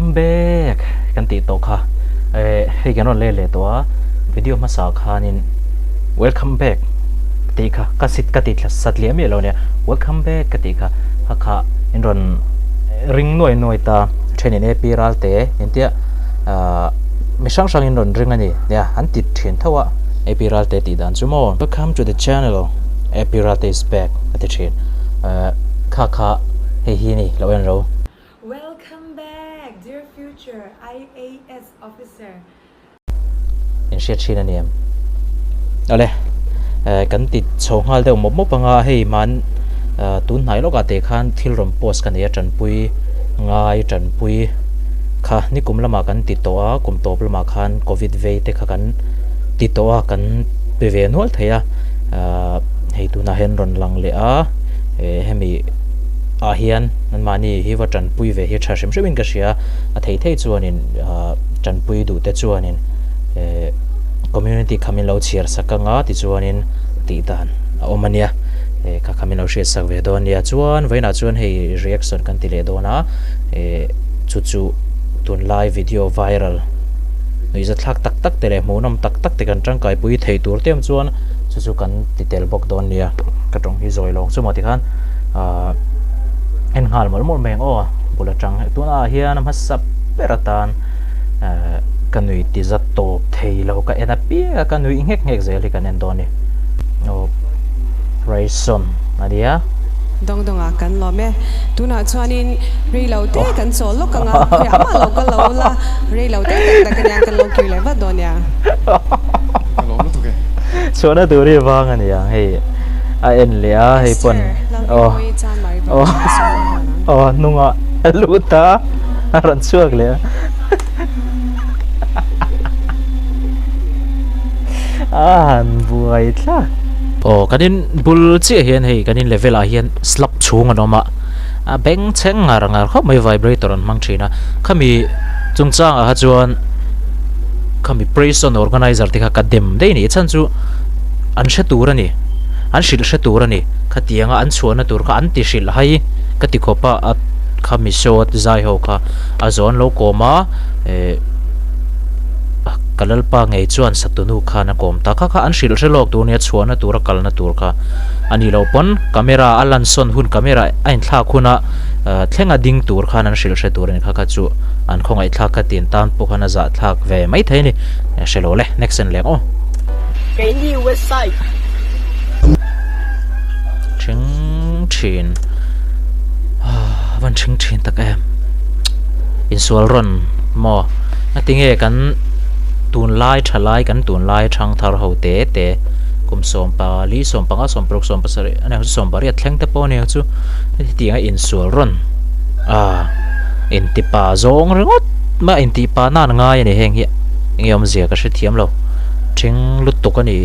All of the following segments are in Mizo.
Welcome back kan tih tawh kha eh hei kan rawn let leh tawh a video hmasa khanin welcome back tih kha ka sit ka ti thla sat liam miah lo nia welcome back ka tih kha kha kha in rawn ring nuai nuai ta thenin AP Ralte engtia ah mi hrang hrang in rawn ring a ni nia an ti thin tho a AP Ralte tih dan chu maw welcome to the channel AP Ralte is back a ti thin eh kha kha hei hi ni lo en ro. Welcome back dear future IAS officer. In hriat thin a ni em? Awle, kan ti chho nghal deuh mawp mawp anga hei hman tun hnai lawkah te khan thil rawn post ka nei a tanpui ngai tanpui kha nikum lamah kan ti tawh a kum tawp lamah khan covid vei te kha kan ti tawh a kan pe ve nual thei a hei tunah hian rawn lang leh a hemi ah hian anmahni hi va tanpui ve hi tha hrim hrim in ka hria a thei thei chuanin tanpui duh te chuanin eh community kha min lo chhiar sak anga tichuanin tih dan a awm a nia eh kha kha min lo hriat sak ve dawn nia chuan vawiinah chuan hei reaction kan ti leh dawn a eh chu chu tunlai video viral nuihzathlak tak tak te leh hmuhnawm tak tak te kan tangkai pui thei tur te awm chuan chu chu kan ti tel bawk dawn nia ka tawng hi zawi lawng chu maw tikhan ah en nghal mawlh mawlh mai ang aw bul atang tunah hian a hmasa ber atan eh ka nui ti za tawp thei lo ka en apiang a ka nui nghek nghek zel hi kan en dawn a ni aw Rayson a nia. Dawng dawngah kan lawm e. Tunah chuanin rei lo te kan chawl lawk ang a, khawiah mah lo kal lo ula, rei lo te tak tak ania kan lo kir leh vat dawn nia. Ka lawm lutuk e. Chhuahna tur hi vang a nia hei a en leh a hei pawn Esther, Lalhmingmawii Chan Mari aw aw hnungah a lut a a rawn chhuak leh a. A han buai thlak. Aw kan in bul chiah hian hei kan in level ah hian slab chhung an awm a a beng chheng ngar ngar khawp mai vibrator an hmang thin a khami chungchang ah kha chuan khami prison organizer te kha ka dem daih a ni chhan chu an hre tur a ni an hrilh hre tur a ni khatianga an chhuahna tur kha an ti hrilh hai ka ti khawp a a khami show a zai ho kha a zawn lo kawm a eh ka lalpa ngei chuan satunu khan a kawm ta kha kha an hrilh hre lawk tur nia chhuahna tura kalna tur kha a nih loh pawn camera a lan sawn hun camera a inthlak huna thlenga ding tur khan an hrilh hre tur a ni kha kha chu an khawngaih thlak kha tin tan pawh khan a zah thlak ve mai thei a ni hre lo le next en leh ang aw. Keini website. Thing thin a van thing thin tak em insual rawn maw a tinge kan tunlai tha lai kan tunlai thangthar ho te te kum 14 15 16 17 a ni 18 thleng te pawh a ni ang chu hetiang a insual rawn a intipa zawng ringawt mai a intipa nan ngai a ni heng hi enge awmzia ka hrethiam lo thing lutuk a ni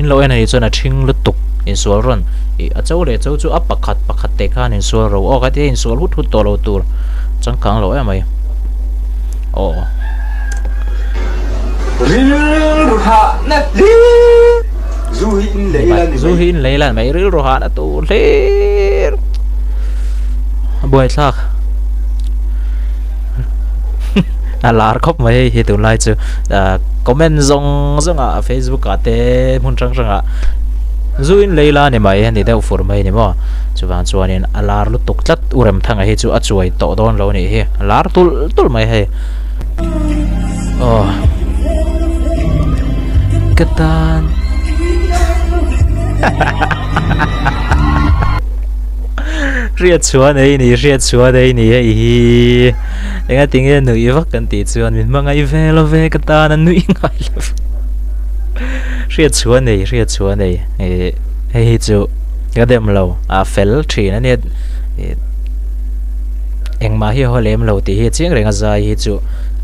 in lo en a nih chuan a thing lutuk insual rawn ih a cho leh cho chu a pakhat pakhat te khan insual ro aw khatia insual hut hut tawh lo tur changkang lo em mai aw. Rilru hahna hlir Zu hi in lei la ni mai. Zu hi in lei la ni mai rilru hahna tur hlir a buaithlak a lar khawp mai hei hi tunlai chu comment zawng zawng ah facebook ah te hmun hrang hrang ah zu in lei la ni mai a ni deuh fur mai a ni maw chuvang chuanin a lar lutuk tlat u Remthanga hi chu a chuai tawh dawn lo a nih hi a lar tulh tulh mai hei aw ka tan hriat chhuah nei ni hriat chhuah nei ni hei hi enga tinge nuih vak kan tih chuan min hmangaih ve lo ve ka tan a nuih ngai lo hriat chhuah nei hriat chhuah nei ih hei hi chu ka dem lo a fel thin a nia ih engmah hi a haw lem lo tih hi a chiang reng a zai hi chu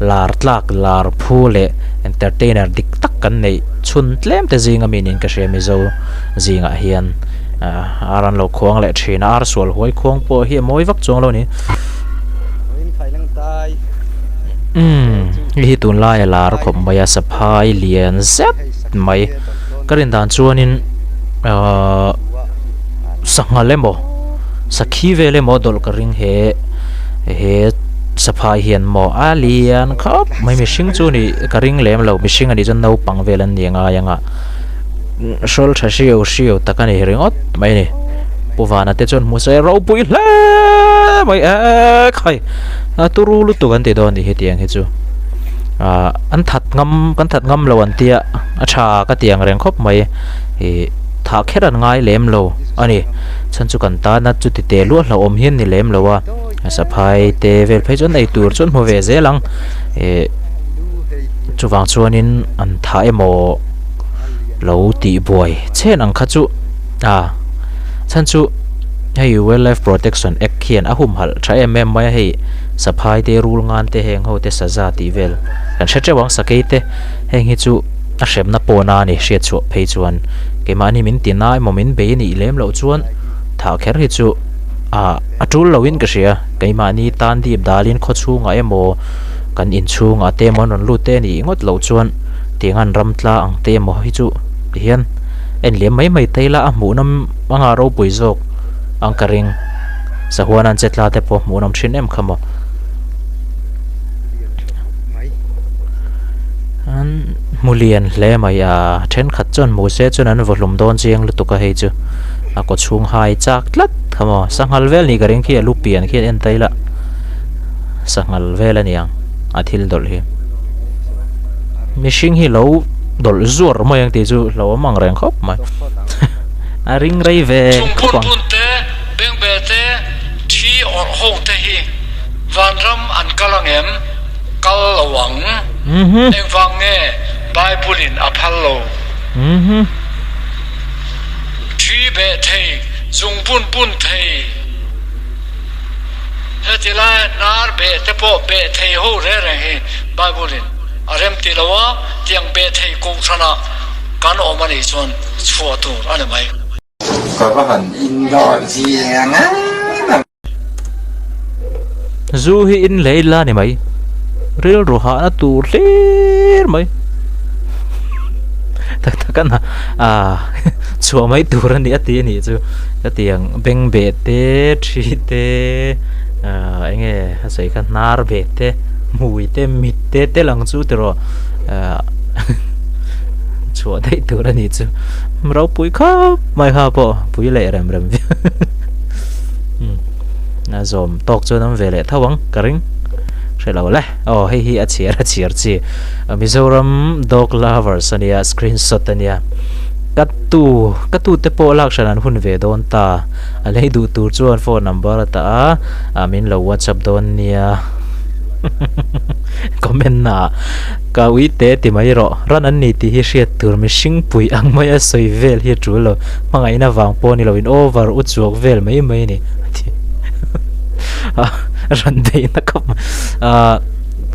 lar tlak lar phu leh entertainer dik tak kan neih chhun tlem te zinga mi niin ka hria mizo zingah hian ah ar an lo khuang leh thin a ar sual huai khuang pawh hi a mawi vak chuang lo a ni umm hei hi tunlai a lar khawp mai a saphai lian zet mai ka rin dan chuanin ahh sangha emaw sakhi vel emaw dawlh ka ring he he. Saphai hian maw a lian khawp mai mihring chu nih ka ring lem lo mihring anih chuan naupang vel an ni ngai ang a hrawl tha hriau hriau tak a ni ringawt mai a ni Pu Vana te chuan hmu se ropui hle mai e khai a turu lutuk an ti dawn a nih hi tiang hi chu ah an that ngam kan that ngam lo an tia a tha ka ti ang reng khawp mai ih thah kher an ngai lem lo a ni chhan chu kan tana chuti teh luah hlauhawm hian ni lem lo a. Saphai te vel phei chuan ei tur chu an hmu ve zel ang ih chuvang chuanin an tha emaw lo tih buai chhen ang kha chu a chhan chu hei wildlife protection act hian a humhalh tha em em mai a hei saphai te rul ngan te heng ho te saza tih vel kan hre teuh ang sakei te heng hi chu a hremna pawhna a ni hriat chhuah phei chuan keimahni min ti na emaw min bei anih lem loh chuan thah kher hi chu. Ah a tul lo in ka hria keimahni tan dip dalin khaw chhungah emaw kan inchhungah te emaw an rawn lut te a nih ngawt loh chuan tiang an ram tla ang te emaw hi chu tihian en liam mai mai ta ila a hmuhnawm anga ropui zawk ang ka ring sahuan an che tla te pawh hmuhnawm thin em kha maw. An hmu lian hle mai a thenkhat chuan hmu se chuan an vaw hlum dawn chiang lutuk a hei chu a kaw chhung hai chak tlat kha maw sanghal vel nih ka ring khi a lu pian khi an en ta ila sanghal vel a niang a thil dawlh hi mihring hi lo dawlh zuar mai ang tih chu hlauhawm ang reng khawp mai a ring rei ve khawp ang. Vanram an kal ang em? Kal lo ang. Engvang nge Bible in a phal lo? Thi beh thei, zung bun bun thei, heti lai hnar beh te pawh beh thei ho reng reng hi Bible in a rem ti lo a, tiang beh thei kohhranah kan awm a nih chuan chhuah tur a ni mai. Ka va han indawr chiang a. Zu hi in lei la ni mai rilru hahna tur hlir mai tak tak a na ah chhuah mai tur a ni a ti a nih chu hetiang beng beh te thi te ah eng nge a sawi kha hnar beh te hmui te mit te te lang chu tiraw ah chhuah daih tur a nih chu ropui khawp mai kha pawh pui leh rem rem viau. A zawm tawk chuan an ve leh tho ang ka ring hre lo le aw hei hi a chhiar a chhiar chi Mizoram dog lovers ania screenshot ania ka tu ka tu te pawh lak hran an hun ve dawn ta a lei duh tur chuan phone number a tah a ah min lo whatsapp dawn nia comment na ah ka ui te ti mai rawh ran an ni tih hi hriat tur mihring pui ang mai a sawi vel hi a tul lo. Hmangaihna vang pawh ni loin over u chuak vel mai mai a ni a ti a rawn beihna khawp mai ah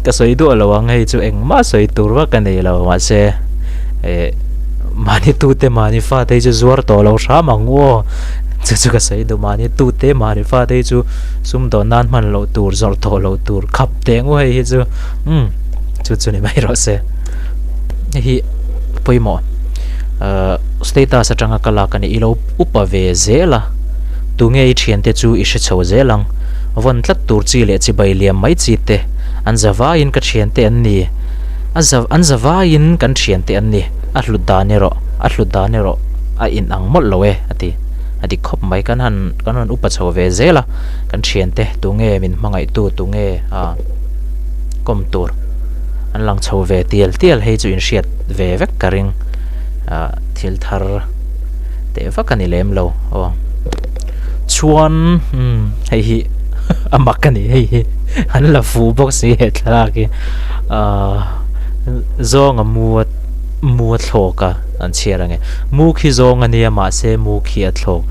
ka sawi duah lo ang hei chu engmah sawi tur vak ka nei lo mahse eh mahni tute mahni fate hi chu zuar tawh lo hram ang u aw chu chu ka sawi duh mahni tute mahni fate hi chu sumdawn nan hman loh tur zawrh tawh loh tur khap teh ang u hei hi chu umm chu chu ni mai rawh se hei hi pawimawh ah. Status atanga ka lak a ni, i lo upa ve zel a, tunge i thiante chu i hre chho zel ang, vawn tlat tur chi leh chibai liam mai chi te, an za vaiin ka thiante an ni, a za an za vaiin kan thiante an ni, a hlut dan erawh a hlut dan erawh a in ang mawlh lo e a ti, a dik khawp mai, kan han kan rawn upa chho ve zel a, kan thiante tunge min hmangaihtu tunge a kawm tur an lang chho ve tial tial hei chu inhriat ve vek ka ring. ah thil thar teh vak a ni lem lo aw chuan umm hei hi a mak a ni hei hi an la fuh bawk si he thlalak hi ah zawng a mu a mu a thlawk a an chhiar ang e mu khi zawng a nia mahse mu khi a thlawk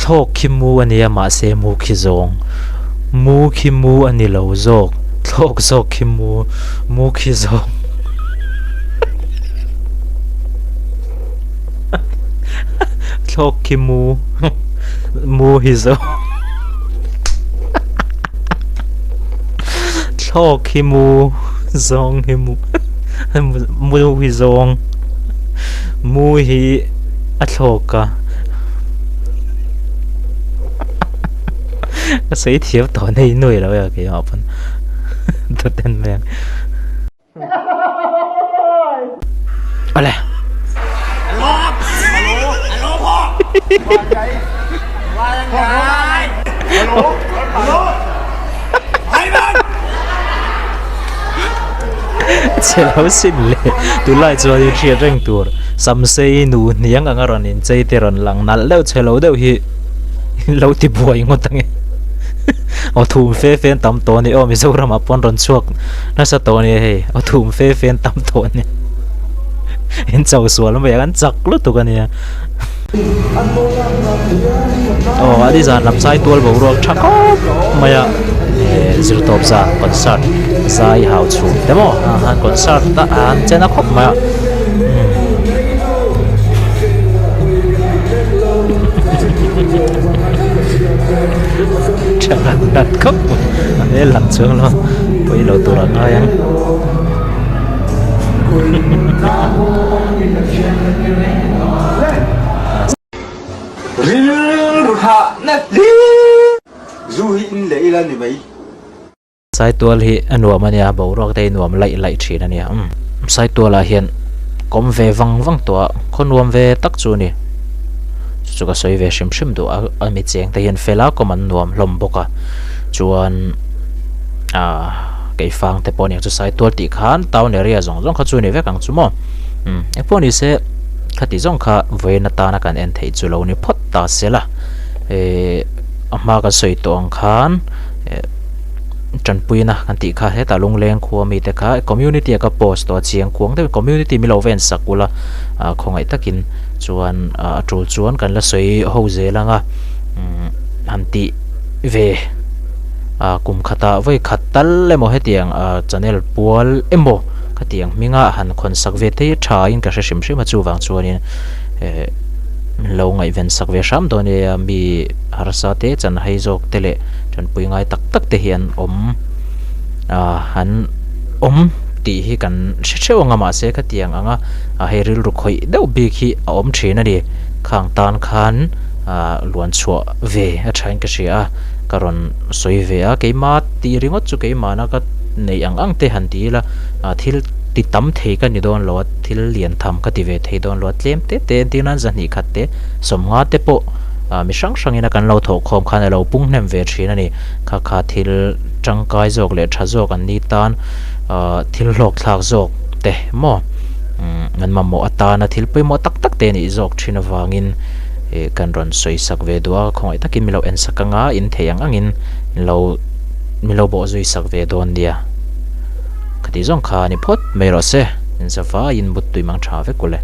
thlawk khi mu a nia mahse mu khi zawng mu khi mu a ni lo zawk thlawk zawk khi mu mu khi zawng. Thlawk khi mu mu hi zo Thlawk khi mu zawng hi mu mu hi zawng mu hi a thlawk a ka sawi thiam tawh nei nuai lo e keimah pawn. Dawt en mai ang. Awle. Che lo sin le tunlai chuan in hriat reng tur samsei nu hniang anga rawn inchei te rawn lang nalh deuh che lo deuh hi in lo ti buai ngawt ang e aw thum fe fe an tam tawh a ni aw Mizoram ah pawn rawn chhuak nasa tawh a ni hei aw thum fe fe an tam tawh a ni in cho sual mai ang an chak lutuk a nia aw a nizan lam sai tual boruak tha khawp mai a eh zirtawp zan concert zai hau chhum te maw ah khan concert a an chen a khawp mai a Tha ngat ngat khawp mai a hmel lang chuang lo pawi lo tur a ngai ang. Rilru hahna hlir zu hi in leh ila ni mai. Saitual hi a nuam a nia, boruak te hi nuam laih laih thin a nia. Umm Saitualah hian kawm ve vang vang tawh a, khaw nuam ve tak chu a ni. Chu chu ka sawi ve hrim hrim duh a, a mi cheng te hian fel a, kawm an nuam hlawm bawk a. Chuan ah keifang te pawh a ni ang chu Saitual tih khan town area zawng zawng kha chu a ni vek ang chu maw. Umm engpawh ni se khati zawng kha vawiin atana kan en theih chu lo ni phawt ta se la. Ehh a hma kan sawi tawh ang khan eh. tanpuina kan tih kha hetah lungleng khua mite kha community a ka post tawh a chiang kuang deuhin community milo va en sak ula ah khawngaih takin chuan ah a tul chuan kan la sawi ho zel anga umm han tih ve ah kum khatah vawi khat tal emaw hetiang ah channel pual emaw khatiang hminga han khawn sak ve te hi tha in ka hre hrim hrim a chuvang chuanin eh lo ngaihven sak ve hram dawn nia mi harsa te chanhai zawk te leh. Tanpui ngai tak tak te hi an awm ah an awm tih hi kan hre theuh ang a mahse khatiang anga ah hei rilru khawih deuh bik hi a awm thin a ni khang tan khan ah luan chhuah ve a thain ka hria a ka rawn sawi ve a keima tih ringawt chu keimahna ka neih ang ang te han ti ila ah thil ti tam thei ka ni dawn lo a thil lian tham ka ti ve thei dawn lo a tlem te te entir nan zahnih khat te sawmnga te pawh. ah mi hrang hrangin a kan lo thawh khawm khan a lo pung hnem ve thin a ni. Kha kha thil tangkai zawk leh tha zawk an ni tan ah thil hlawk thlak zawk te maw umm an mamawh atana thil pawimawh tak tak te nih zawk thin avangin ih kan rawn sawi sak ve duh a khawngaih takin min lo en sak anga in thei ang angin min lo min lo bawh zui sak ve dawn nia. Ka tih zawng kha a ni phawt mai rawh se, in zavaiin muttui mang tha vek ule.